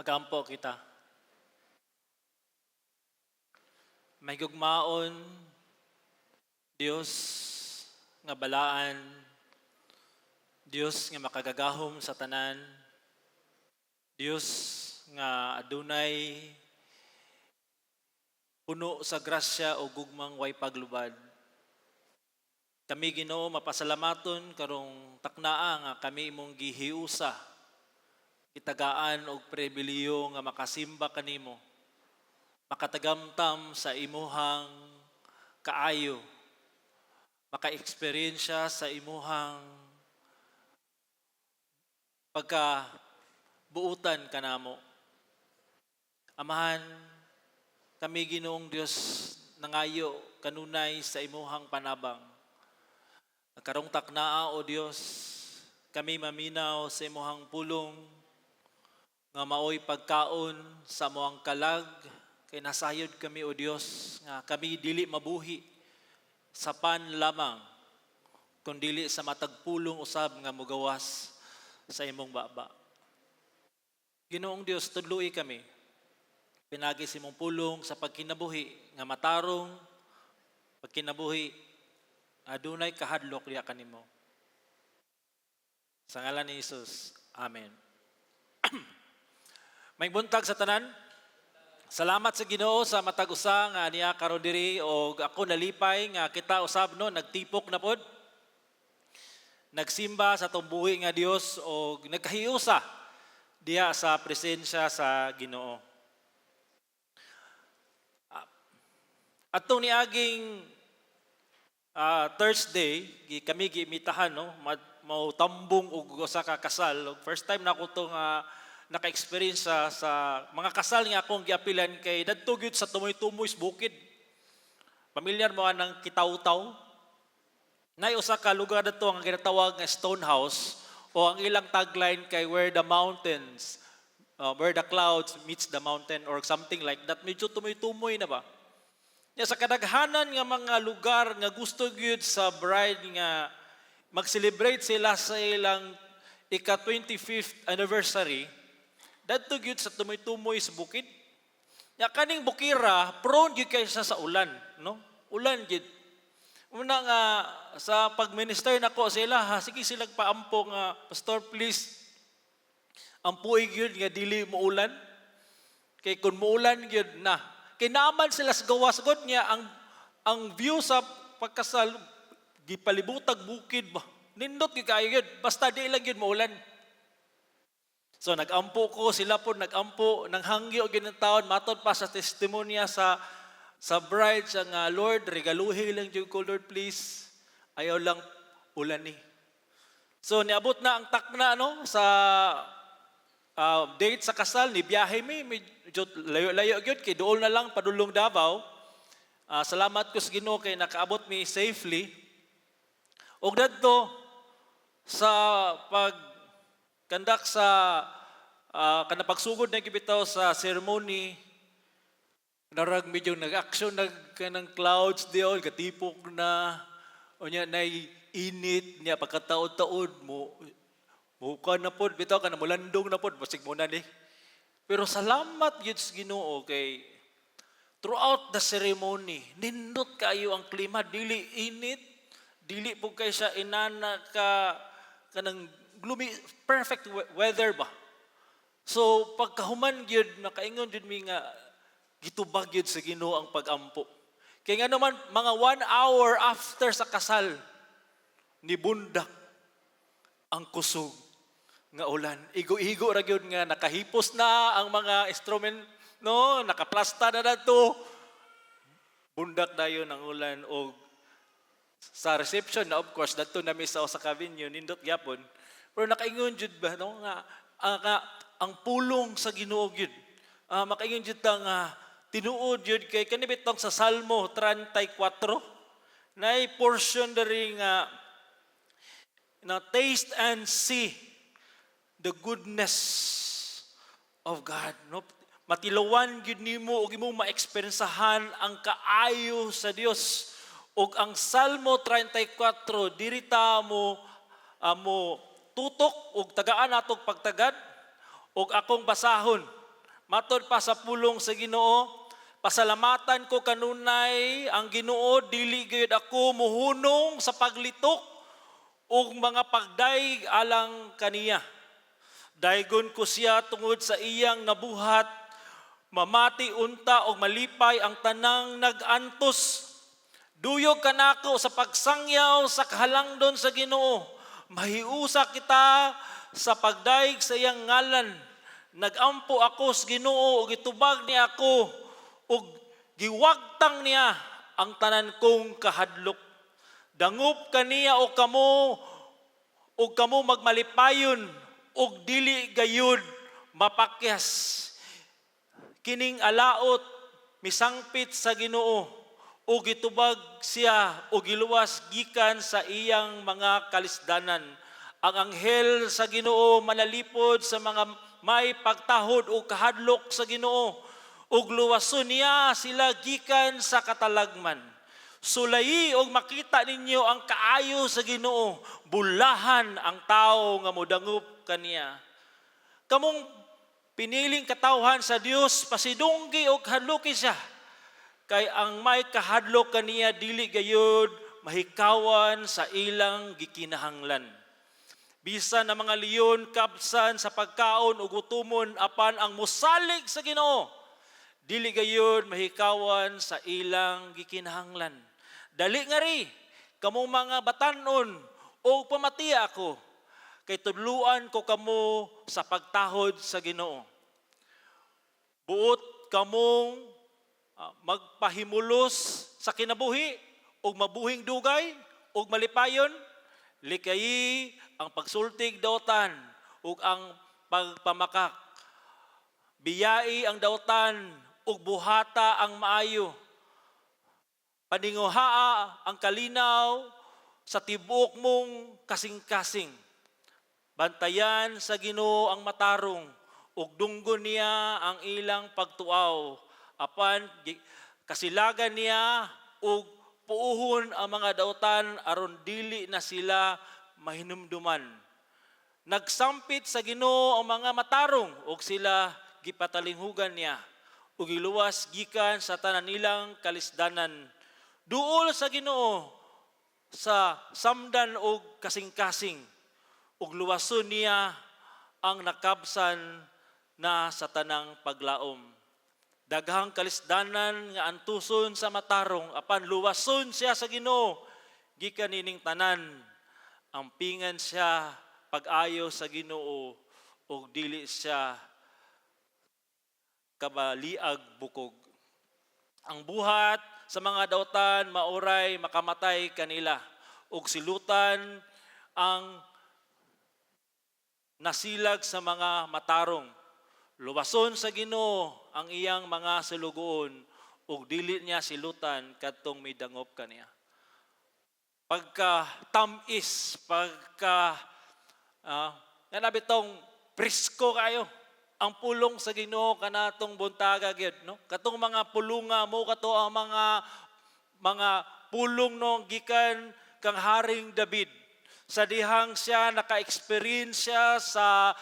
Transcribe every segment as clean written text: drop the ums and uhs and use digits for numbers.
Magampo kita. May gugmaon, Dios nga balaan, Dios nga makagagahom sa tanan, Dios nga adunay puno sa grasya o gugmang way paglubad. Kami, Ginoo, mapasalamaton karong taknaa nga kami imong gihiusa, gitagaan og pribilehiyo nga makasimba kanimo, makatagamtam sa imuhang kaayo, maka-eksperyensya sa imuhang pagka buutan kanamo. Amahan, kami, Ginoong Dios, nangayo kanunay sa imuhang panabang. Karong taknaa, O Dios, kami maminaw sa imuhang pulong nga maoy pagkaon sa amoang kalag, kay nasayod kami, O Dios, nga kami dili mabuhi sa pan lamang kun dili sa matag pulong usab nga mugawas sa imong baba. Ginoong Dios, tudloi kami pinagi sa imong pulong sa pagkinabuhi nga matarong, pagkinabuhi adunay kahadlok diha kanimo. Sa ngalan ni Jesus. Amen. May buntag sa tanan. Salamat sa Ginoo sa matag usa nga niya karon diri, og ako nalipay nga kita usab, no, nagtipok na pod. Nagsimba sa atong buhi nga Dios og nagkahiusa diha sa presensya sa Ginoo. Atong niaging Thursday, kami giimbitahan, no, mau tambong og usa ka kasal. Og first time na ako to nga naka-experience sa mga kasal nga akong giapilan, kay dadto gyud sa tumoy-tumoy sa bukid. Pamilyar mo anang Kitaw-taw? Nay usa ka lugar dadto ang ginatawag nga Stone House, o ang ilang tagline kay "Where the mountains, where the clouds meets the mountain" or something like that. Medyo tumoy-tumoy na ba? Ya, sa kadaghanan nga mga lugar nga gusto gyud sa bride nga mag-celebrate sila sa ilang ika 25th anniversary, dadto gyud sa tumoy-tumoy sa bukid. Ya, kaning bukira, prone gyud kay siya sa ulan, no? Ulan gyud. Una nga sa pag-minister nako sila, ha, sige sila paampo nga, "Pastor, please ampuy gyud nga dili mo ulan." Kay kung muulan gyud na. Kay naaman sila sa gawas god niya ang view sa pagkasal gipalibutag bukid ba. Nindot gyud kaayo gyud, basta di lang gyud maulan. So nagampo ko, sila po nagampo, nanghangyo gyud ng taon, matod pa sa testimonya sa bride siya nga, "Lord, regaluhi lang jud ko, Lord, please. Ayaw lang ulan ni." So niabot na ang takna, no, sa date sa kasal, ni biyahe mi, medyo layo-layo gyud kay duol na lang padulong Davao. Salamat ko sa Ginoo kay nakaabot mi safely. Og dadto sa pag conduct sa kana pagsugod na gibitaw sa ceremony, narag medyo nag-action nag kanang clouds diol, katipok na, unya nay init niya, pagkataod-taod mo mo na pod bitaw kana mulandong na pod, basig mo na ni. Pero salamat gyud sa Ginoo kay throughout the ceremony nindot kayo ang klima, dili init, dili po kay siya inana ka kanang gloomy, perfect weather ba. So pagkahuman gyud, nakaingon gyud mi nga gitubag gyud sa Ginoo ang pagampo. Kay nga naman mga 1 hour after sa kasal, nibundak ang kusog nga ulan. Igo-igo ra gyud nga nakahipos na ang mga instrument, no, nakaplasta na dato. Bundak dayon ang ulan, og sa reception na, of course, dadto nami sa usa ka venue, nindot gyapon. Pero nakaingon jud ba, no, nga ang pulong sa Ginoo gyud. Makaingon jud ta nga tinuod jud, kay kani bitong sa Salmo 34 nay portion diri nga na "Taste and see the goodness of God," no? Matilawan gyud nimo ug imong maeksperiensahan ang kaayo sa Dios. Ug ang Salmo 34, diri ta mo tutok ug tagaan natong pagtagad, ug akong basahon. Matod pa sa pulong sa Ginoo, pasalamatan ko kanunay ang Ginoo, dili gayud ako muhunong sa paglitok ug mga pagdayeg alang kaniya. Daygon ko siya tungod sa iyang nabuhat. Mamati unta og malipay ang tanang nag-antos. Duyog kanako sa pagsangyaw sa kahalangdon sa Ginoo. Mahiusa kita sa pagdayeg sa iyang ngalan. Nagampo ako sa Ginoo ug gitubag niya ako ug giwagtang niya ang tanan kong kahadlok. Dangop kaniya o kamo ug kamo magmalipayon ug dili gayud mapakyas. Kining alaot misangpit sa Ginoo ug gitubag siya ug giluwas gikan sa iyang mga kalisdanan. Ang anghel sa Ginoo manalipod sa mga may pagtahod o kahadlok sa Ginoo ug luwason niya sila gikan sa katalagman. Sulayi og makita ninyo ang kaayo sa Ginoo, bulahan ang tao nga modangop kaniya. Kamong piniling katawhan sa Dios, pasidunggi og hadluki siya. Kay ang may kahadlok kaniya dili gayud mahikawan sa ilang gikinahanglan. Bisan ang mga leon kabsan sa pagkaon ug gutumon, apan ang musalig sa Ginoo dili gayud mahikawan sa ilang gikinahanglan. Dali ngari kamong mga batanon o pamatiya ako, kay tudluan ko kamo sa pagtahod sa Ginoo. Buot kamong magpahimulos sa kinabuhi ug mabuhing dugay ug malipayon, likayi ang pagsultig dautan ug ang pagpamakak. Biyai ang dautan ug buhata ang maayo. Paninguhaa ang kalinaw sa tibuok mong kasing-kasing. Bantayan sa Ginoo ang matarong ug dunggon niya ang ilang pagtuaw. Apan kasilagan niya ug puuhon ang mga dautan aron dili na sila mahinumduman. Nagsampit sa Ginoo ang mga matarong ug sila gipatalinghugan niya ug giluwas gikan sa tanan nilang kalisdanan. Duol sa Ginoo sa samdan og kasing-kasing ug luwason niya ang nakabsan na sa tanang paglaom. Daghang kalisdanan nga antuson sa matarong, apan luwason siya sa Ginoo gikan nining tanan. Ampingan siya pag-ayo sa Ginoo ug dili siya kabaliag bukog. Ang buhat sa mga dautan maoray makamatay kanila ug silutan ang nasilag sa mga matarong. Luwason sa Ginoo ang iyang mga sulugoon ug dili niya silutan kadtong midangop kaniya. Pagka tamis, pagka nga bitong presko kayo ang pulong sa Ginoo kanatong buntaga gyud, no? Katong mga pulunga mo kato ang mga pulong, no, gikan kang Haring David sa dihang siya naka-experience siya sa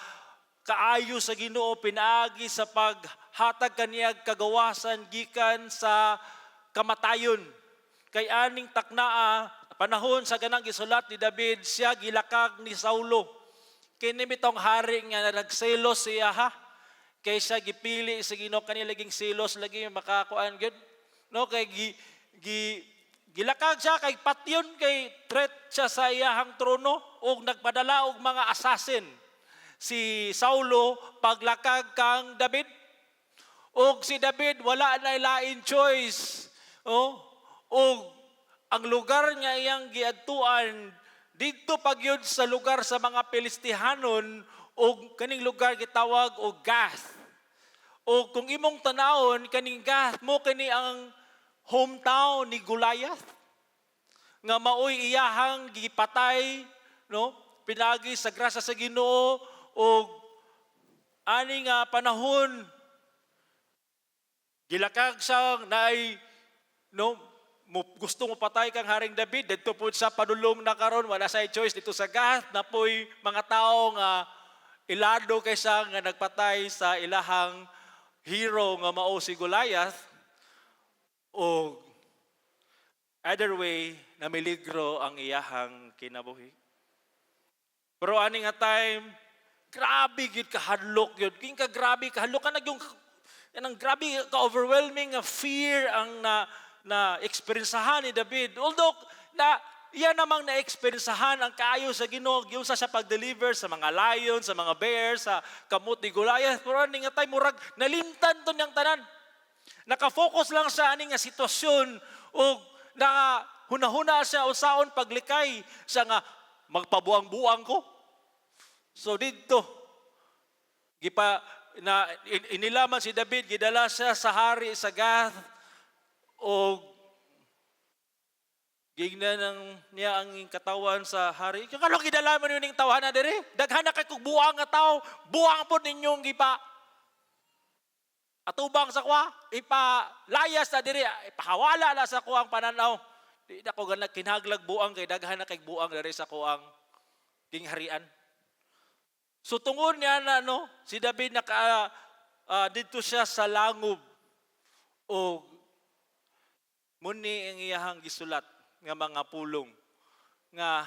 kaayo sa Ginoo pinaagi sa paghatag kaniya kagawasan gikan sa kamatayon. Kay aning taknaa panahon sa ganang gisulat ni David, siya gilakag ni Saulo. Kini bitong hari nga nagselos siya, ha, kay siya gipili sa Ginoo. Kani laging selos lagi makakuan gyud, no, kay gi, gi gilakag siya kay patyon, kay threat siya sa iyahang trono ug nagpadala og mga assassin si Saulo paglakag kang David. Og si David wala na lain choice, oh, ug ang lugar nga iyang giadtuan didto pagyud sa lugar sa mga Pilistihanon ug kaning lugar gitawag og Gath. O kung imong tanawon kaning Gath, mo kini ang hometown ni Goliath nga maoy iyahang gipatay, no, pinagi sa grasya sa Ginoo. Og ani nga panahon gilakag siya naay, no, mo, gusto mo patay kang Haring David didto pud sa padulong na karon wala say choice dito sa Gath na poy mga tao nga ilado kaysa nga nagpatay sa ilahang hero nga mao si Goliath o either way, namiligro ang iyahang kinabuhi. Pero ani nga time, grabe gyud kahadlok gyud. King ka grabe kahadlok ka yung kanang grabe ka overwhelming nga fear ang na na eksperyensahan ni David. Although na iya namang na-eksperyensahan ang kaayo sa Ginoo, giunsa siya pag-deliver sa mga lion, sa mga bear, sa kamot ni Goliath. Pero ani nga time, murag nalimtan to niyang tanan. Naka-focus lang siya ani nga sitwasyon ug naka hunahuna siya usaon paglikay siya nga magpabuang-buang ko. So didto gipa na inilaman si David, gidala siya sa hari sa Gath o gigna ng niya ang katawan sa hari. Kung gidala mo ning tawhana diri, daghan na kay kog buang nga tawo, buang pod ninyong gipa atubang sa kwa, ipalayas na diri, ipahawala na sa kuang pananaw. Di na ko ganag kinahanglag buang kay daghan na kay buang diri sa kuang gingharian. So tungod niya na, no, si David naka didto siya sa langob o muni ang iyahang gisulat nga mga pulong nga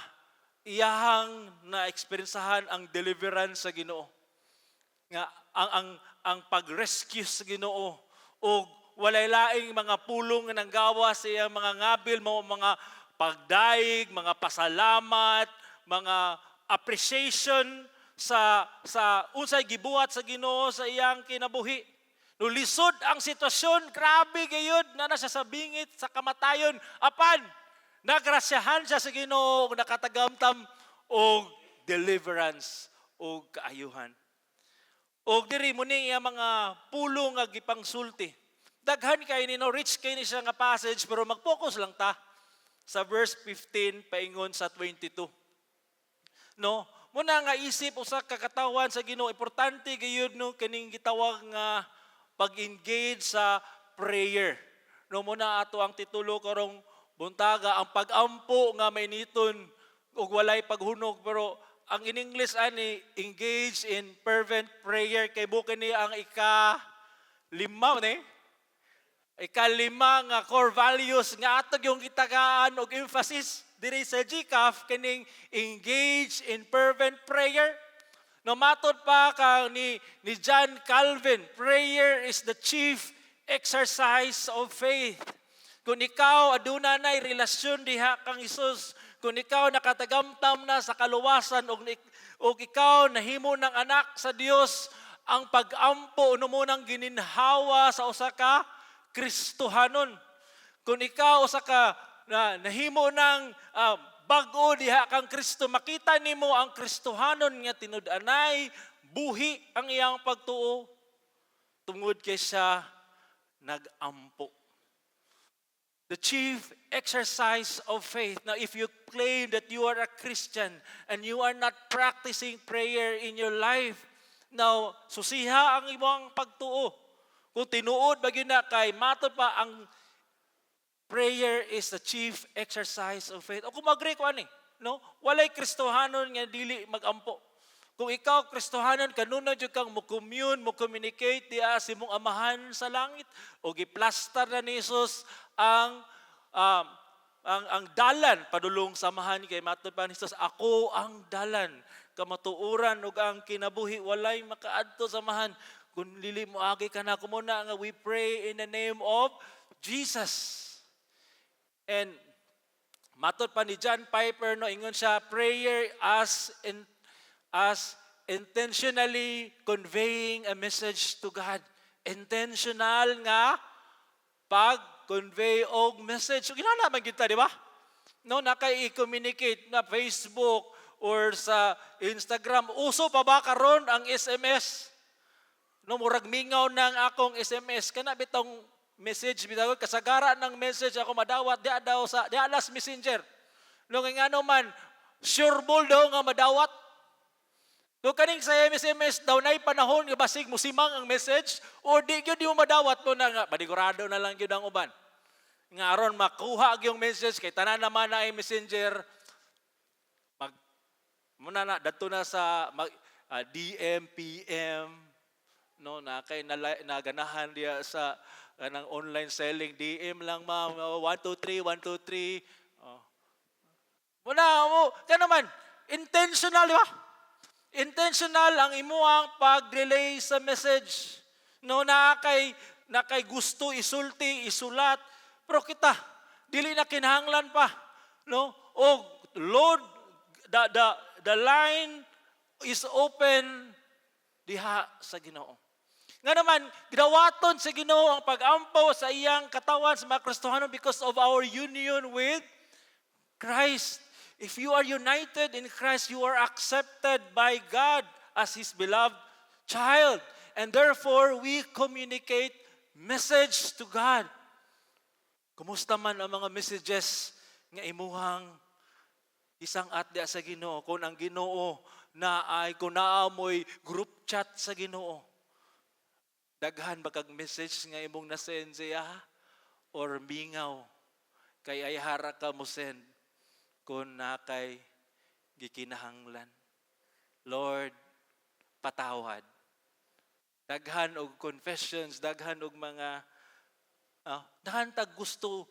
iyahang na-eksperyensahan ang deliverance sa Ginoo nga ang pag-rescue sa Ginoo ug walay laing mga pulong nga nanggawa sa iyang mga ngabil mo, mga pagdaig, mga pasalamat, mga appreciation sa unsay gibuhat sa Ginoo sa iyang kinabuhi. No lisod ang sitwasyon, grabe gayud na nasa sa bingit sa kamatayon, apan nagrasyahan siya sa Ginoo ug nakatagamtam og deliverance og kaayuhan. Og diri mo ni iya mga pulong nga gipangsulti. Daghan kay ni, no, rich kay ni siya nga passage, pero mag-focus lang ta sa verse 15 paingon sa 22. No, muna nga isip usa ka katawan sa Ginoo, importante gayud, no, kining gitawag nga pag-engage sa prayer. No, muna ato ang titulo karong buntaga, ang pag-ampo nga mainiton ug walay paghunog, pero ang in English ani, engage in fervent prayer, kay bukin ni ang ika lima ni ikalima nga core values nga ato yung gitagaan og emphasis diri sa GCAF, kining engage in fervent prayer. No, matod pa kang ni John Calvin, prayer is the chief exercise of faith. Kung ikaw aduna nay relasyon diha kang Hesus, kung ikaw nakatagamtam na sa kaluwasan ug ikaw nahimo ng anak sa Dios, ang pag-ampo no mo nang gininhawa sa usa ka Kristohanon. Kung ikaw usa ka na nahimo ng bag-o diha kang Kristo, makita nimo ang Kristohanon nga tinud-anay buhi ang iyang pagtuo tungod kay siya nag-ampo. The chief exercise of faith. Now, if you claim that you are a Christian and you are not practicing prayer in your life, now, susiha ang imong pagtuo. Kung tinuod ba gyud na, kay matod pa ang prayer is the chief exercise of faith. O kung mag-agree ko ani, no? Walay Kristohanon nga dili magampo. Kung ikaw Kristohanon, kanunay jud kang mo commune, mo communicate diha sa imong Amahan sa langit o giplastar na ni Jesus ang dalan padulong sa Amahan, kay matod pa ni Jesus, "Ako ang dalan, kamatuoran ug ang kinabuhi, walay makaadto sa Amahan kung dili mo agi kanako." Muna nga we pray in the name of Jesus. And matod pa ni John Piper, no, ingon siya, prayer as intentionally conveying a message to God. Intentional nga pag-convey og message. So, ginana man kita, di ba? No, naka-i-communicate na Facebook or sa Instagram. Uso pa ba karon ang SMS? No, murag mingaw ng akong SMS. Kana bitong message bitaw, kasagara ng message ako madawat di daw sa di alas Messenger. No, nga ngano man sure ball daw nga madawat. No, kaning sa SMS daw, nay panahon nga basig musimang ang message o di gyud mo madawat mo na nga badigurado na lang gyud ang uban. Nga aron makuha gyung message kay tanan naman na ay Messenger, mag muna na dadto na sa mag, DM, PM. No, na kay naganahan diya sa kanang online selling, "DM lang, ma'am, 1 2 3 1 2 3." Oh. Muna mo, kaya naman intentional, di ba? Intentional ang imuang pag-relay sa message. No, na kay gusto isulti, isulat, pero kita dili na kinahanglan pa, no? O Lord, the line is open diha sa Ginoo. Nga naman, gidawaton sa Ginoo ang pag-ampo sa iyang katawan, sa mga Kristohanon, because of our union with Christ. If you are united in Christ, you are accepted by God as His beloved child. And therefore, we communicate message to God. Kumusta man ang mga messages nga imuhang isang atya sa Ginoo? Kung ang Ginoo na ay kung naa mo'y group chat sa Ginoo, daghan ba kag message nga imong na-send siya or mingaw kay ay hara ka mo send kung na kay gikinahanglan? "Lord, patawad." Daghan og confessions, daghan og mga daghan tag gusto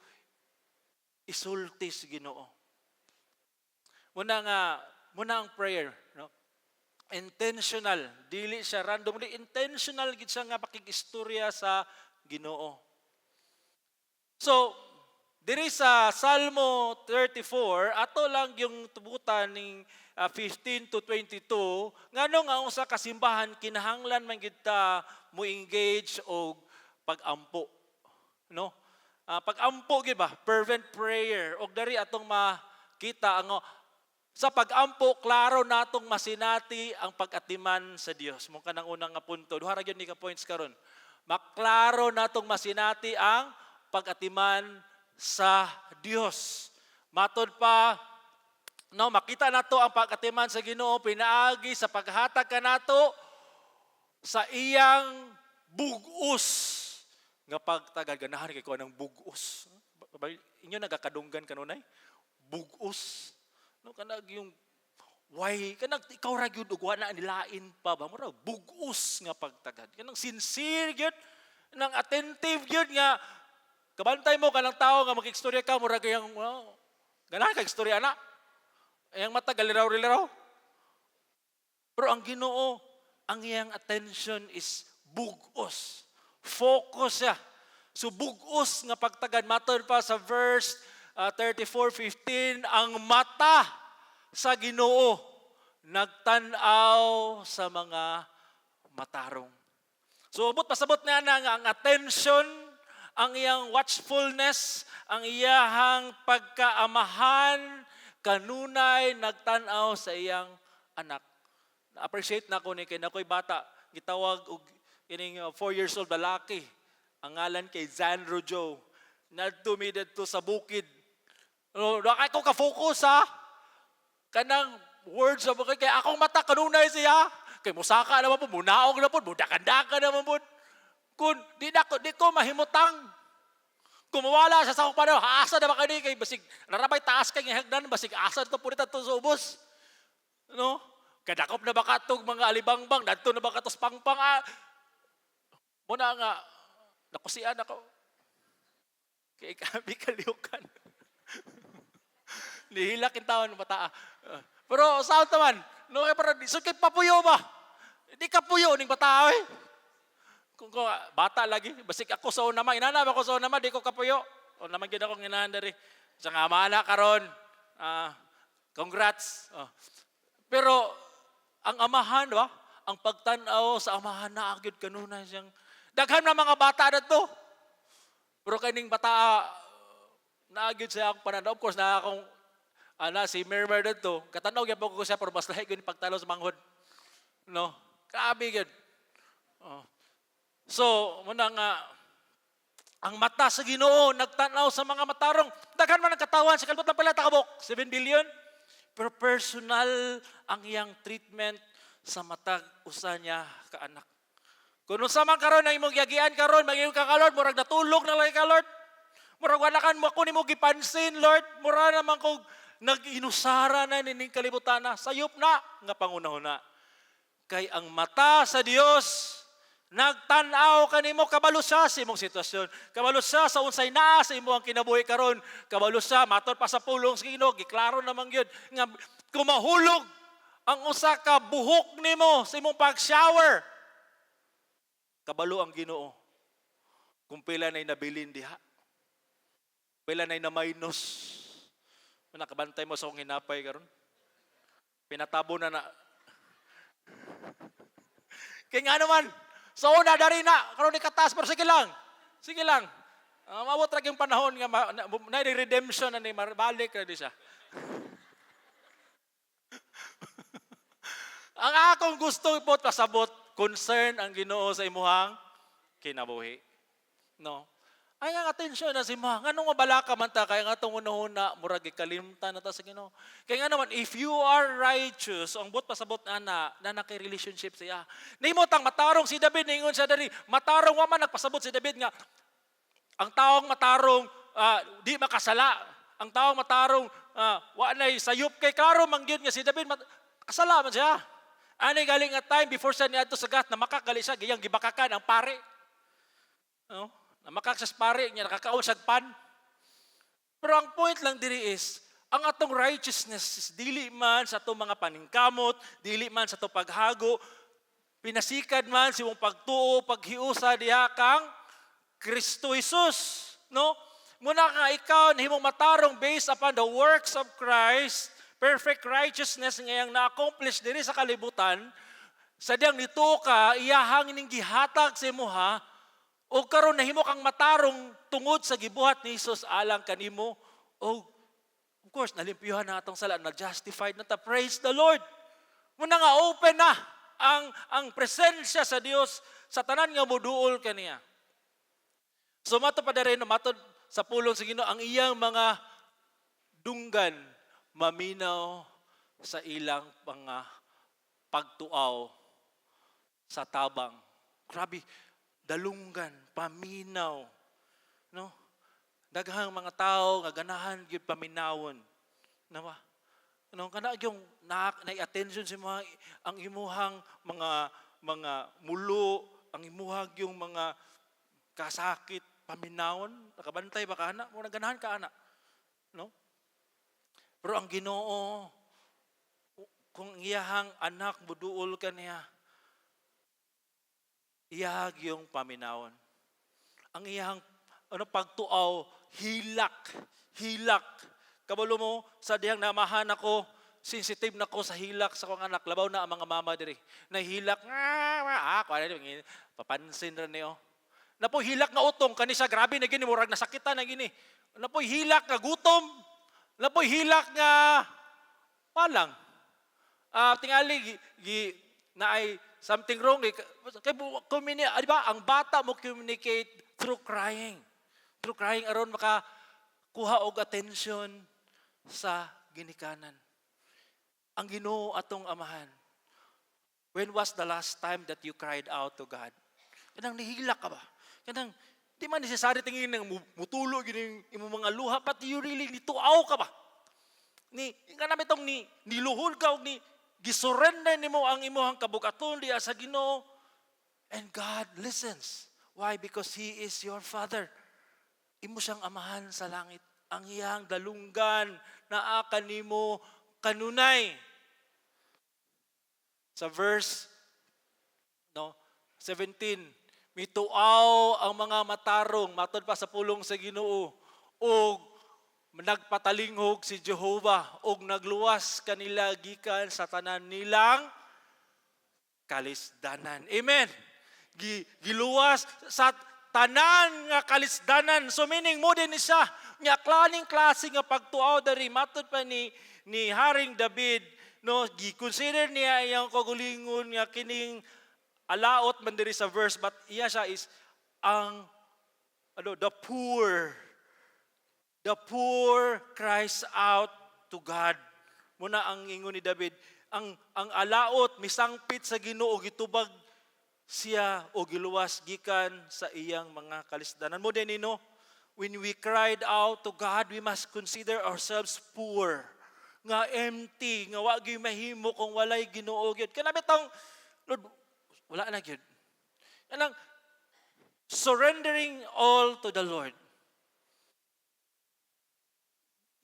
isulti sa Ginoo. Muna nga muna ang prayer, no? Intentional, dili siya random, di intentional gid siya nga pakig-istorya sa Ginoo. So, diri sa Salmo 34, ato lang yung tubutan ning 15 to 22, ngano nga usa ka simbahan kinahanglan man gid ta mo engage og pag-ampo. No? Pag-ampo gid ba? Fervent prayer. Og dari atong makita ang sa pag-ampo, klaro natong masinati ang pag-atiman sa Dios. Mo kanang unang nga punto. Duha ra gyud ni ka points karon. Maklaro natong masinati ang pag-atiman sa Dios. Matod pa, no, makita nato ang pag-atiman sa Ginoo pinaagi sa paghatag kanato sa iyang bug-os nga pagtagad. Ganahan kay ko ng bug-os. Inyo nagakadunggan kanunay? Bug-os. No, kanag yung why kanag ikaw ra gyud ug wala nilain pa ba, mura bug-os nga pagtagad. Kanang sincere gyud, nang attentive gyud nga kabantay mo kanang tao nga makigstorya ka, mura kayang, well, ganahan kag istorya na. Iyang mata galiraw-liraw. Pero ang Ginoo, ang iyang attention is bug-os. Focus siya. So bug-os nga pagtagad, matod pa sa verse 34:15, ang mata sa Ginoo nagtan-aw sa mga matarong. So abot pasabot niya na nga ang attention, ang iyang watchfulness, ang iyahang pagkaamahan kanunay nagtan-aw sa iyang anak. Na-appreciate na ko ni kay nakoy bata, gitawag og kining 4 years old lalaki. Ang ngalan kay Zandro Joe. Nadto mi didto sa bukid. No, kay ko ka-focus ha. Kanang words sa bukid kay akong mata kanunay siya. Kay musaka naman po, munaog na po, mudakan-dakan naman po. Kung di na ko, di ko mahimutang. Kung mawala siya sa akong panahon, asa na ba kani kay basig narabay taas kay nga hagdan, basig asa to punita to sa ubos. No? Kadakop na ba katog mga alibangbang, dadto na ba katos pangpang, ah. Muna nga nakusian ako. Kay kami kalihukan. Nihilak in taon bata. Pero sa naman, no, kay para so kay papuyo ba? Di ka puyo ning bata eh. Kung bata lagi, basig ako sa una man, inana ba ko sa una man, di ko kapuyo. O naman gyud akong inahan diri. Sa nga mana karon. Ah, congrats. Oh. Pero ang amahan ba? Ang pagtan-aw sa amahan na gyud kanunay siyang daghan na mga bata dadto. Pero kaning bata naa gyud siya akong pananaw. Of course, na akong ana si Mermer dadto. Katanaw gyud ko siya, pero mas lahi gyud pagtalo sa manghod. No? Grabe gyud. Oh. So, muna nga ang mata sa Ginoo nagtanaw sa mga matarong. Daghan man ang katawan sa kalibutan, pala takabok, 7 billion. Pero personal ang iyang treatment sa matag usa niya kaanak. Kung unsa man karon ang imong giagian karon, mangingon ka ka, "Lord, murag natulog na lang ka, Lord. Murag wala kan mo ako nimo gipansin, Lord. Mura naman kog nag-inusara na nining kalibutan na." Sayop na nga pangunahuna. Kay ang mata sa Dios Nagtan-aw kanimo, kabalo siya sa imong sitwasyon. Kabalo siya sa unsay naa sa imong kinabuhi karon. Kabalo siya, matod pa sa pulong sa Ginoo, giklaro naman gyud nga kung mahulog ang usa ka buhok nimo sa imong pag-shower, kabalo ang Ginoo kung pila na'y nabilin diha. Pila na'y na-minus. Nakabantay mo sa akong hinapay karon. Pinatabo na na. Kaya nga naman, sa una dari na, karon ni katas, pero sige lang. Sige lang. Maabot ra yung panahon nga na redemption na ni balik ra di siya. Ang akong gusto po pasabot, concern ang Ginoo sa imuhang kinabuhi. No? Ay, ang atensyon na si ma. Nganong mabalaka man ta kay nga atong unahuna murag gikalimtan na ta sa Ginoo. Kay nga naman, if you are righteous, ang buot pasabot ana na naki relationship siya. Nimo tang matarong si David, ningon siya diri, matarong wa man nagpasabot si David nga ang taong matarong di makasala. Ang taong matarong wa nay sayop, kay klaro man gyud nga si David kasala man siya. Ani galing nga time before siya niadto sa Gath, na makagali siya giyang gibakakan ang pare. No? Namakak sa pare niya, nakakaon siya pan. Pero ang point lang diri is, ang atong righteousness is dili man sa atong mga paningkamot, dili man sa atong paghago, pinasikad man sa imong pagtuo, paghiusa diha kang Kristo Jesus, no? Muna nga ikaw nahimong matarong based upon the works of Christ, perfect righteousness nga iyang na-accomplish diri sa kalibutan, sa diyang nituo ka, iyahang ining gihatag sa imuha, o karon nahimo kang matarong tungod sa gibuhat ni Jesus alang kanimo, o of course nalimpyuhan na atong sala, na justified na ta. Praise the Lord. Muna nga open na ang presensya sa Dios sa tanan nga moduol kaniya. So mato pa diri, no, matod sa pulong sa Ginoo, ang iyang mga dunggan maminaw sa ilang mga pagtuaw sa tabang. Grabe, dalunggan, paminaw. No? Daghang mga tao nga ganahan gyud paminawon. Nawa? No, kana yung na attention sa mga ang imuhang mga mulo, ang imuhang yung mga kasakit, paminawon, nakabantay ba ka ana? Mo ganahan ka ana. No? Pero ang Ginoo, kung iyahang anak muduol ka niya, iyahag yung paminawon. Ang iyahang ano pagtuaw, hilak, hilak. Kabalo mo, sa dihang namahan ako, sensitive na ko sa hilak sa akong anak. Labaw na ang mga mama diri. Nahilak, ah, kuha na, papansin ra niyo. Napoy hilak nga utong, kani siya grabe na gini, murag nasakitan na gini. Napoy hilak nga gutom. Napoy hilak nga palang. Tingali gi, na ay something wrong eh. Kay di ba, ang bata mo communicate through crying. Through crying aron maka kuha og attention sa ginikanan. Ang Ginoo atong amahan. When was the last time that you cried out to God? Kanang nihilak ka ba? Kanang di man necessary tingin ng mutulo gini imong mga luha, but you really nituaw ka ba? Ni nga itong ni niluhod ka og ni gisurrender nimo ang imuhang kabugaton diha sa Ginoo, and God listens. Why? Because He is your Father. Imo siyang amahan sa langit. Ang iyang dalunggan naa kanimo kanunay. Sa verse, no, 17, mituaw ang mga matarong matod pa sa pulong sa Ginoo, ug nagpatalinghog si Jehovah ug nagluwas kanila gikan sa tanan nilang kalisdanan. Amen. Giluwas sa tanan nga kalisdanan. So meaning mo din ni siya nga klaning klase nga pagtuaw dari matod pa ni Haring David, no, gi-consider niya iyang kaugalingon nga kining alaot man diri sa verse, but iya siya is ang ano, the poor. The poor cries out to God. Muna ang ingon ni David, ang alaot misangpit sa Ginoo, gitubag siya o giluwas gikan sa iyang mga kalisdanan. Mo din no, when we cried out to God, we must consider ourselves poor, nga empty, nga wa gyud mahimo kung walay Ginoo gyud. Kana bitong, "Lord, wala na gyud." Kanang surrendering all to the Lord.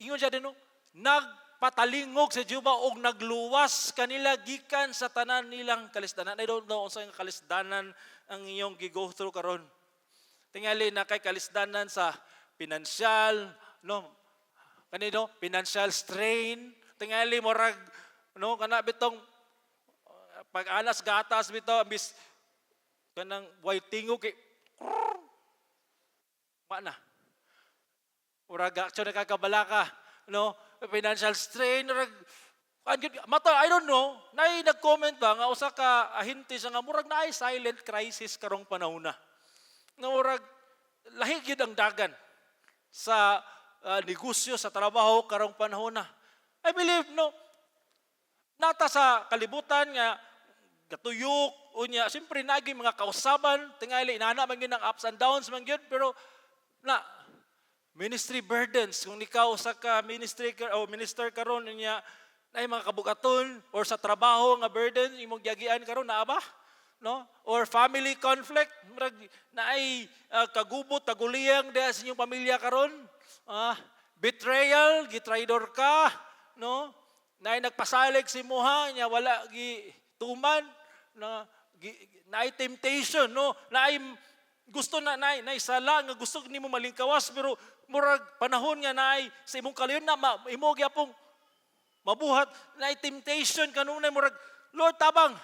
Ingon siya din, no? Nagpatalingog si Jehova og nagluwas kanila gikan sa tanan nilang kalisdanan. I don't know unsa nga kalisdanan ang iyong gi-go through karon. Tingali na kay kalisdanan sa pinansyal, no? Kanino? Financial strain. Tingali murag, no, kana bitong pag-anas gatas bitaw ambis kanang way tingog kay ma na. Murag action nakakabalaka, no? Financial strain, murag mata, I don't know, naay nag-comment ba nga usa ka ahente sa nga murag naay silent crisis karong panahon na. Nga murag lahi gyud ang dagan sa negosyo, sa trabaho karong panahon na. I believe, no, nata sa kalibutan nga gatuyok unya, siyempre nagi mga kausaban, tingali inana man gyud ang ups and downs man gyud, pero na ministry burdens, kung ikaw sa ka ministry ka, o minister karon niya, naay mga kabugaton or sa trabaho nga burden imong giagian karon, naa ba, no? Or family conflict, murag naay kagubot, taguliyang diha sa inyong pamilya karon, betrayal, gitraidor ka, no? Naay nagpasalig sa imuha nya wala gi tuman na naay temptation, no? Naay gusto na naay sala nga gusto nimo malingkawas, pero murag panahon nga naay sa imong kalayon na imo gyapong mabuhat, naay temptation kanunay, murag, "Lord, tabang."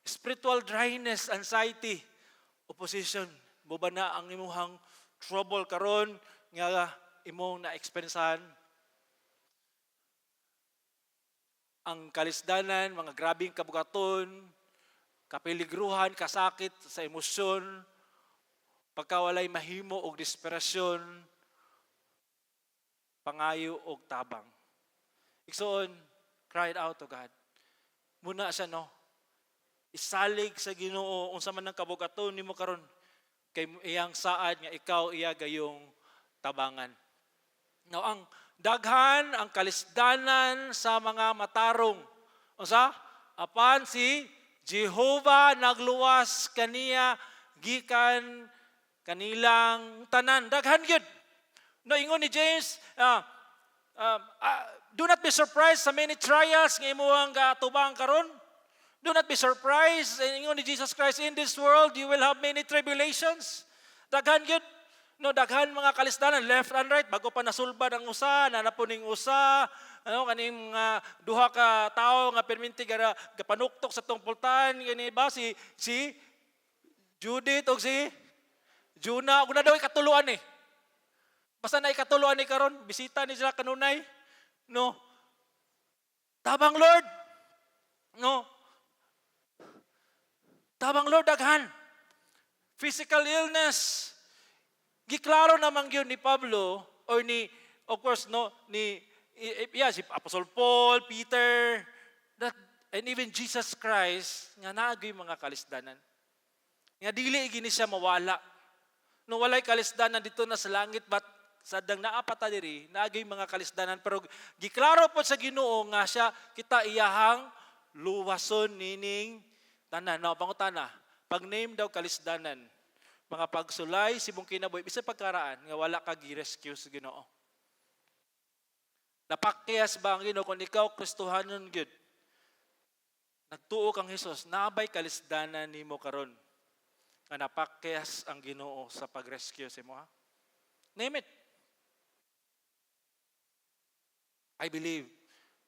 Spiritual dryness, anxiety, opposition mo ba na ang imuhang trouble karon nga imong na-experiencehan? Ang kalisdanan, mga grabing kabugaton, kapeligruhan, kasakit sa emosyon, pagkawalay mahimo og desperasyon, pangayo og tabang. Igsoon, cried out to God. Muna siya, no? Isalig sa Ginoo unsa man ang kabugaton nimo karon kay iyang saad nga ikaw iya gayong tabangan. Now, ang daghan ang kalisdanan sa mga matarong. Unsa? Apan si Jehovah nagluwas kaniya gikan kanilang tanan. Daghan gyud. No, ingon ni James, do not be surprised sa many trials nga imuhang gaatubang karon. Do not be surprised. And ingon ni Jesus Christ, "In this world you will have many tribulations." Daghan gyud. No, daghan mga kalisdanan left and right bago pa nasulbad ang usa, naa na ning usa, ano kaning mga duha ka tawo nga perminti gara gapanuktok sa tong pultahan gani ba, si Judith og si Juna, ug na daw ikatuluan eh. Basta na ikatuluan ni karon, bisita ni sila kanunay. No. Tabang, Lord. No. Tabang, Lord, daghan. Physical illness. Giklaro naman yun ni Pablo or ni, of course, no, ni yeah, si Apostle Paul, Peter, that and even Jesus Christ nga naagay mga kalisdanan. Nga dili gini siya mawala. No, walay kalisdanan dito na sa langit, but sadang naa pa ta diri, naagay mga kalisdanan, pero giklaro po sa Ginoo nga siya kita iyahang luwason nining tanan. No, pangutana, pag name daw kalisdanan, mga pagsulay sa imong kinabuhi, bisan pagkaraan nga wala ka gi-rescue sa Ginoo. Napakyas ba ang Ginoo kung ikaw Kristohanon gyud? Nagtuo kang Hesus, nabay kalisdanan nimo karon nga napakyas ang Ginoo sa pag-rescue sa imo, ha? Name it. I believe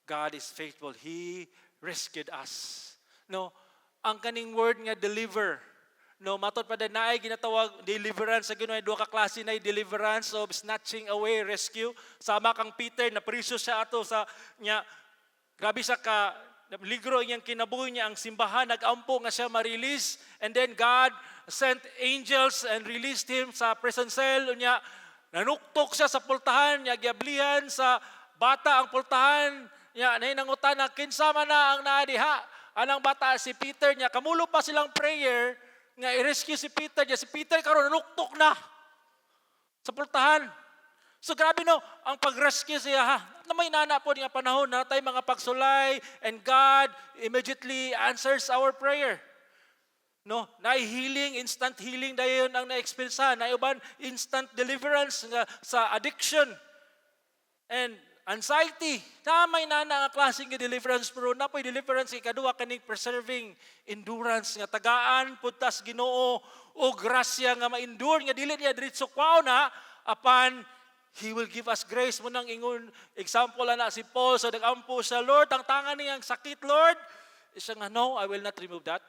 God is faithful. He rescued us. No, ang kaning word nga deliver. No, matod pa din naay ginatawag deliverance sa Ginoo, duha ka klase na deliverance of snatching away, rescue. Sama kang Peter na priso siya ato sa nya, grabe sa ka ligro iyang kinabuhi niya, ang simbahan nagampo nga siya ma-release, and then God sent angels and released him sa prison cell. Unya nanuktok siya sa pultahan nya, giablihan sa bata ang pultahan nya, nay nangutana, "Kinsa man na ang naa diha?" Anang bata si Peter niya, kamulo pa silang prayer nga i-rescue si Peter niya. Si Peter karon nanuktok na sa pultahan. So grabe, no, ang pag-rescue siya, ha. Na may nana po nga panahon na tayo mga pagsulay and God immediately answers our prayer. No, naay healing, instant healing dayon ang na-experience. Naay uban instant deliverance nga sa addiction and anxiety. Na may nana nga klase nga deliverance, pero naa poy deliverance ikaduha, kaning preserving endurance nga tagaan pud tas Ginoo o grasya nga ma-endure nga dili niya diretso kwaon na, apan He will give us grace. Mao nang ingon, example na si Paul, so nagampo siya, "Lord, tangtangan niyang sakit, Lord." Siya nga, "No, I will not remove that.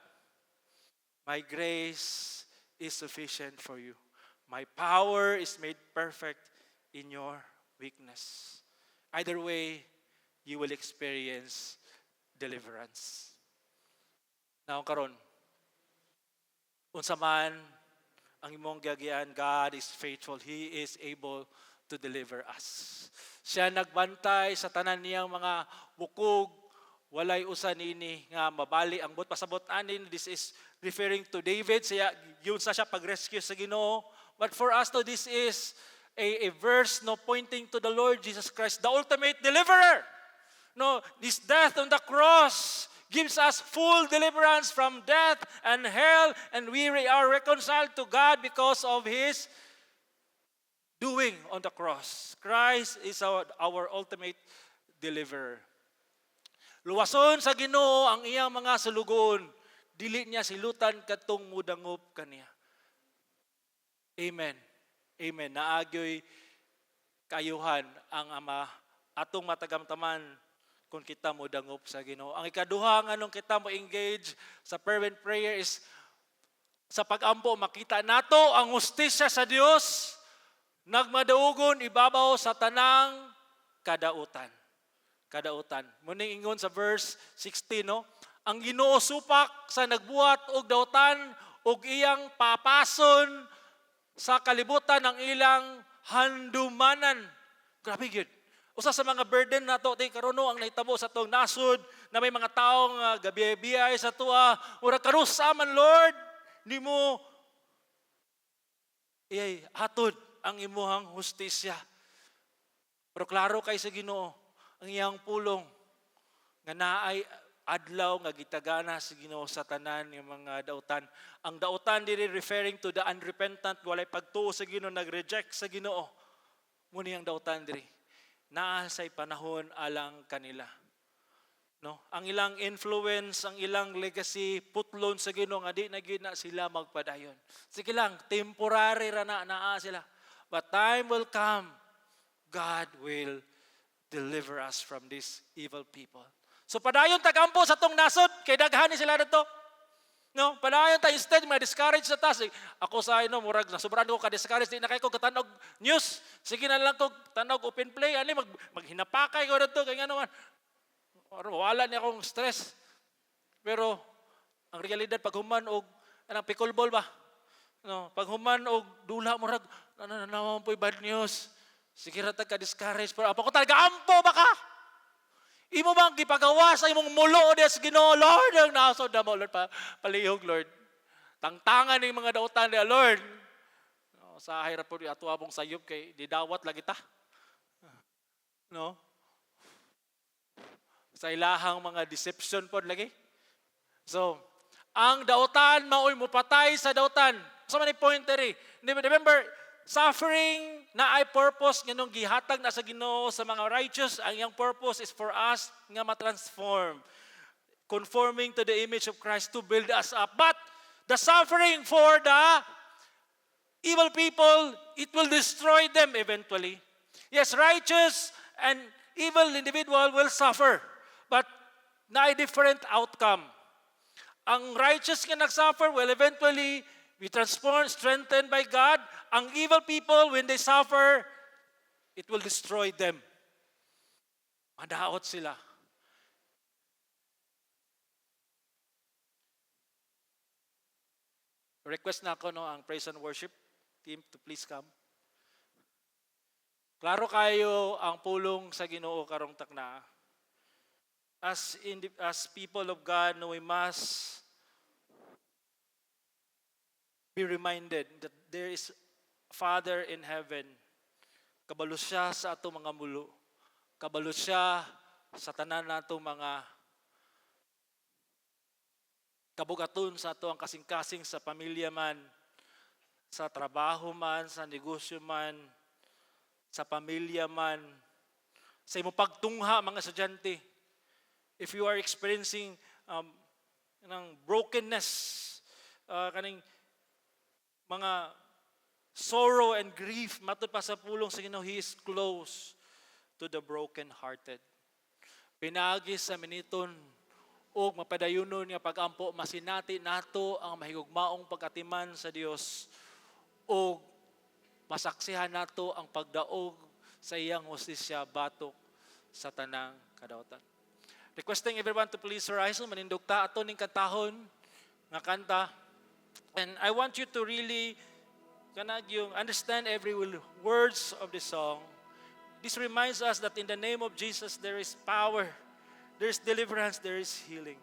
My grace is sufficient for you. My power is made perfect in your weakness." Either way, you will experience deliverance. Now karon, unsa man ang imong giagian, God is faithful. He is able to deliver us. Siya nagbantay sa tanan niyang mga bukog, walay usa nini nga mabali. Ang buot pasabot anin, this is referring to David, siya yun sa siya pag-rescue sa Ginoo. But for us to, this is a verse, no, pointing to the Lord Jesus Christ, the ultimate deliverer. No, this death on the cross gives us full deliverance from death and hell, and we are reconciled to God because of His doing on the cross. Christ is our ultimate deliverer. Luwason sa Ginoo ang iyang mga sulugoon. Dili niya silutan kadtong mudangop kaniya. Amen. Amen. Naa gyoy kaayuhan ang Ama atong matagamtaman kung kita mo dangop sa Ginoo. Ang ikaduha nganong kita mo engage sa fervent prayer is sa pagampo makita nato ang hustisya sa Dios nagmadaugon ibabaw sa tanang kadautan. Kadautan. Mao ning ingon sa verse 16, no? Ang Ginoo supak sa nagbuhat og dautan ug iyang papason sa kalibutan ang ilang handumanan. Grabe gyud. Usa sa mga burden nato ti karon, no, ang nahitabo sa atong nasod na may mga tawo nga gabi-biyay sa atoa, murag kanusa man, Lord, nimo iyay hatod ang imuhang hustisya. Pero klaro kay sa Ginoo ang iyang pulong nga naay adlaw nga gitagana sa Ginoo sa tanan nga mga dautan. Ang dautan diri referring to the unrepentant, walay pagtuo sa Ginoo, nag-reject sa Ginoo. Mao ni ang dautan diri. Naa say panahon alang kanila. No? Ang ilang influence, ang ilang legacy putlon sa Ginoo nga di na gyud na sila magpadayon. Sige lang, temporary ra na naa sila. But time will come, God will deliver us from these evil people. So padayon tagampo sa atong nasod kay daghan ni sila dito. No, padayon ta instead ma-discourage na ta. Sige, ako sa ino murag nasobran ko ka-discourage, di na kay ko katanog news. Sige na lang ko tanog open play ani maghinapakay ko dito kay ngano man. Wala ni akong stress. Pero ang realidad, pag human og anang pickleball ba? No, pag human og dula, murag ano na naman po'y bad news. Sige ra tag ka-discourage, pero apo ko talaga ampo ba ka? Imo bang gipagawa sa imong mulo sa Ginoo, "Lord, ang nasod na mo, Lord, palihog, Lord. Tangtangan ning mga dautan niya, Lord." No, sa hirap po ato abong sayop kay didawat lagi ta. No? Sa ilahang mga deception pod lagi. So, ang dautan maoy mupatay sa dautan. So many point diri. Remember, suffering naay purpose nganong gihatag na sa Ginoo sa mga righteous. Ang iyang purpose is for us nga ma-transform, conforming to the image of Christ, to build us up. But the suffering for the evil people, it will destroy them eventually. Yes, righteous and evil individual will suffer, but naay different outcome. Ang righteous nga nagsuffer will eventually be transformed, strengthened by God. Ang evil people, when they suffer, it will destroy them. Madaot sila. Request na ako, no, ang praise and worship team to please come. Klaro kayo ang pulong sa Ginoo karong takna. As people of God, no, we must be reminded that there is Father in heaven. Kabalo siya sa atong mga mulo. Kabalo siya sa tanan natong mga Kabugaton sa ato ang kasing-kasing, sa pamilya man, sa trabaho man, sa negosyo man, sa pamilya man, sa imong pagtungha, mga estudyante. If you are experiencing ng brokenness, kaning mga sorrow and grief, matud pa sa pulong sa Ginoo, He is close to the broken-hearted. Pinaagi sa miniton ug mapadayunon nga pagampo, masinati nato ang mahigugmaong pagatiman sa Dios ug masaksihan nato ang pagdaog sa iyang hustisya batok sa tanang kadawatan. Requesting everyone to please rise, manindog ta, ato ning kantahon nga kanta. And I want you to really kanang yung understand every words of the song. This reminds us that in the name of Jesus there is power, there is deliverance, there is healing.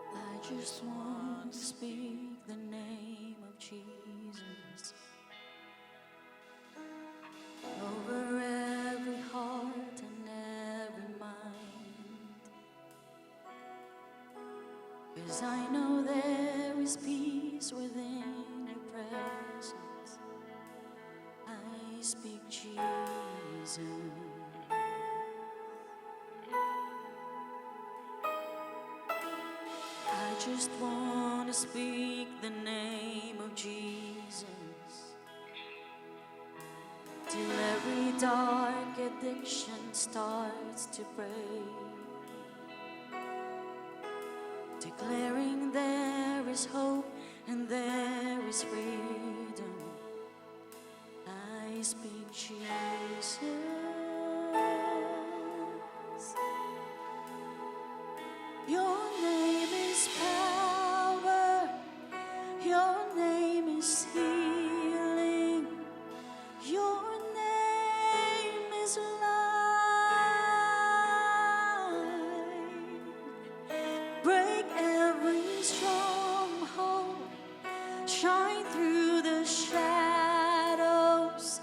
I just want to speak the name of Jesus over every heart and every mind. 'Cause I know there is peace within your presence. I speak Jesus. I just want to speak the name of Jesus till every dark addiction starts to break, declaring there is hope and there is freedom. I speak Jesus. Your name is power. Your name is healing. Your name is life. Break every stronghold. Shine through the shadows.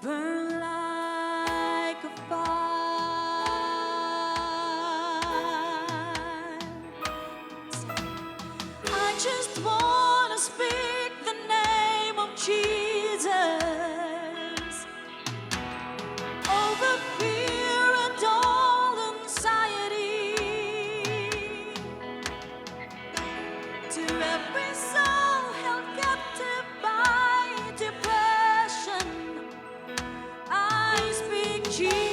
Burn like a fire. I just want to speak the name of Jesus over fear and all anxiety. To every soul held captive by depression, I speak Jesus.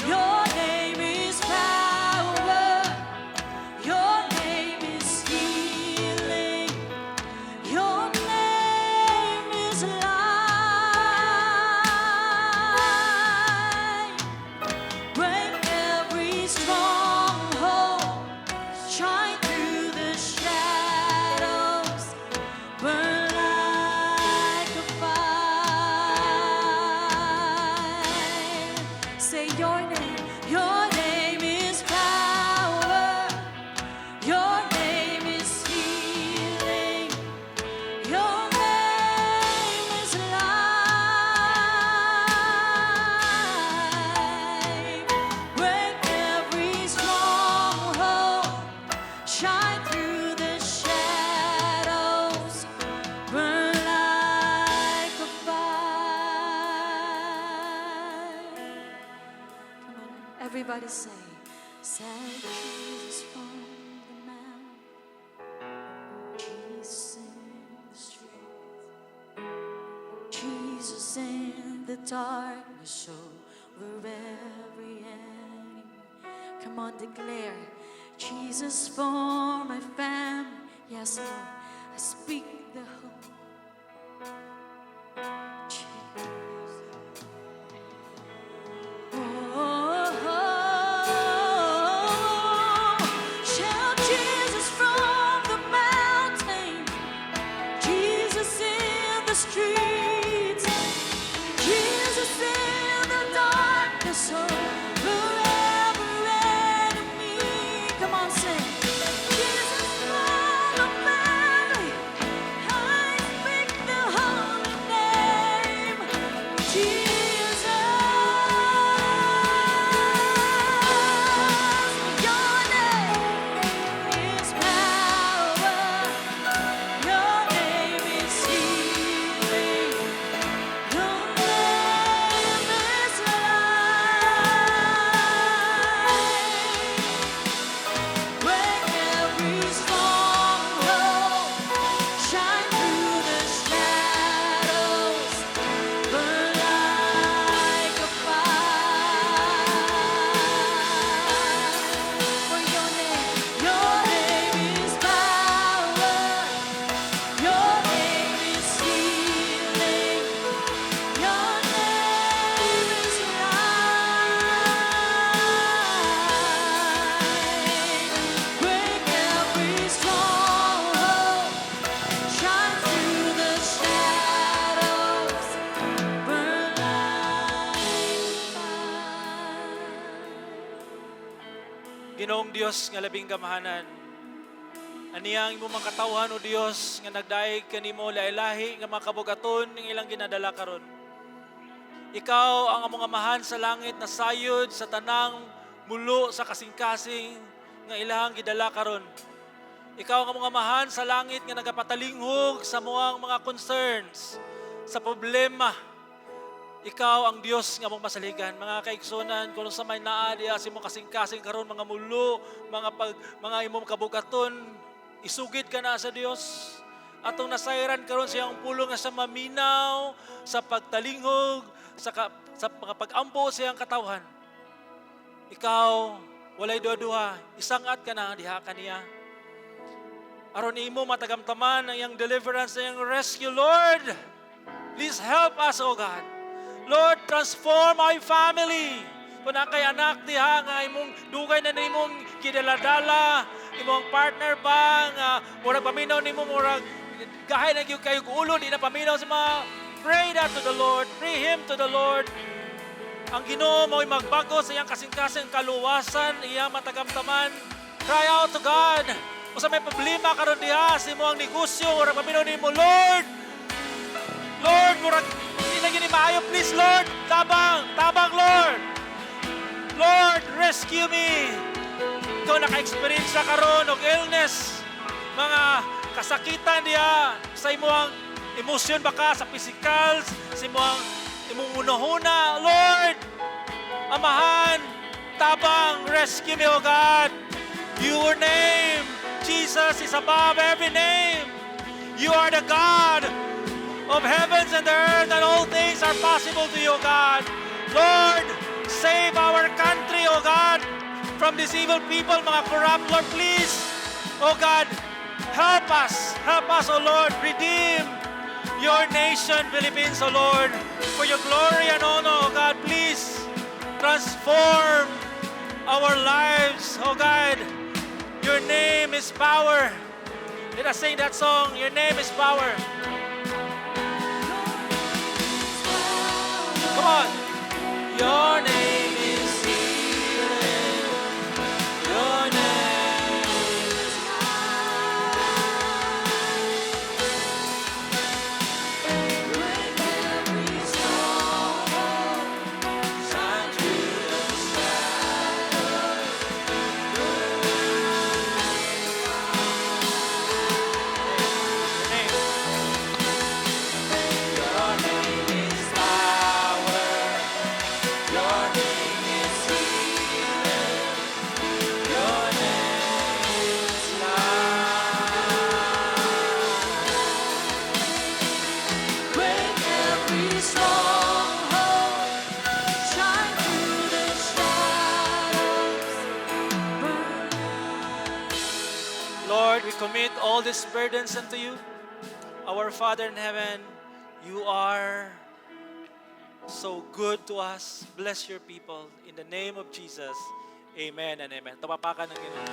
Your name is power. Your name is healing. Your name is life. Break every stronghold. Shine through the shadows. Burn like a fire. Say your name is power. Your name is healing. Your name is life. Break every stronghold. Shine through the shadows. Burn like a fire. Come on, everybody say, said Jesus from the mount, Jesus in the streets, Jesus in the darkness over every enemy. Come on, declare Jesus for my family. Yes, Lord, I speak the hope. Jesus. Oh. Streets. Jesus in the darkness over every enemy. Come on, sing. Jesus for my family. I speak the holy name, Jesus. Your name is power. Your name is healing. Your name is life. Break every stronghold. Shine through the shadows. Burn like a fire. For your name is power. Your name is healing. Your name is life. Break every stronghold. Shine through the shadows. Burn like fire. Ginoong Dios nga labing gamhanan. Aniang imong mga katawhan, o Dios, nga nagdayeg kanimo, lahi-lahi nga mga kabugaton ng ilang ginadala karon. Ikaw ang among Amahan sa langit na sayod sa tanang mulo sa kasing-kasing nga ilang gidala karon. Ikaw ang among Amahan sa langit nga nagapatalinghog sa among mga concerns, sa problema. Ikaw ang Dios nga among masaligan. Mga kaigsunan, kung sa may naa diya sa imong kasing-kasing karon, mga mulo, mga imong kabugaton, isugid ka na sa Dios. Atong nasayran karon sa iyang pulong nga sa maminaw, sa pagtalinghog, sa mga pag-ampo sa iyang katawhan. Ikaw, walay duha-duha, isangat ka na diha kaniya. Aron imo matagamtaman ang iyang deliverance, ang iyang rescue, Lord. Please help us, O God. Lord, transform our family. Kung naa kay anak diha nga imong dugay na nimong gidaladala, imong partner ba nga murag paminaw nimo, murag gahay na gyud kayo ulo, di na paminaw sa mga, pray that to the Lord, pray him to the Lord. Ang Ginoo mo'y magbago sa iyang kasing-kasing kaluwasan, iyang matagamtaman. Cry out to God. Kung sa may problema karon diha sa imong negosyo, murag paminaw nimo, Lord, Lord, murag di na gini maayo, please, Lord, tabang, tabang, Lord. Lord, rescue me. Ikaw naka-experience ka karon og illness, mga kasakitan diha sa imong emosyon baka, sa physical, sa imong hunahuna. Lord, Amahan, tabang, rescue me, O God. Your name, Jesus, is above every name. You are the God of heavens and the earth, and all things are possible to you, God. Lord, save our country, O God, from these evil people, mga corrupt. Lord, please, O God, help us. Help us, O Lord, redeem your nation, Philippines, O Lord, for your glory and honor, O God. Please transform our lives, O God. Your name is power. Let us sing that song, "Your name is power." Come on. Your name is healing. Your name is Break every stronghold. Shine through the shadows. Your name. Your name is power. Your name is healing. Your name is life. Break every stronghold. Shine through the shadows. Burn Lord, we commit all these burdens unto you. Our Father in heaven, you are so good to us. Bless your people. In the name of Jesus, amen and amen. Tumapakan ng Ginoo.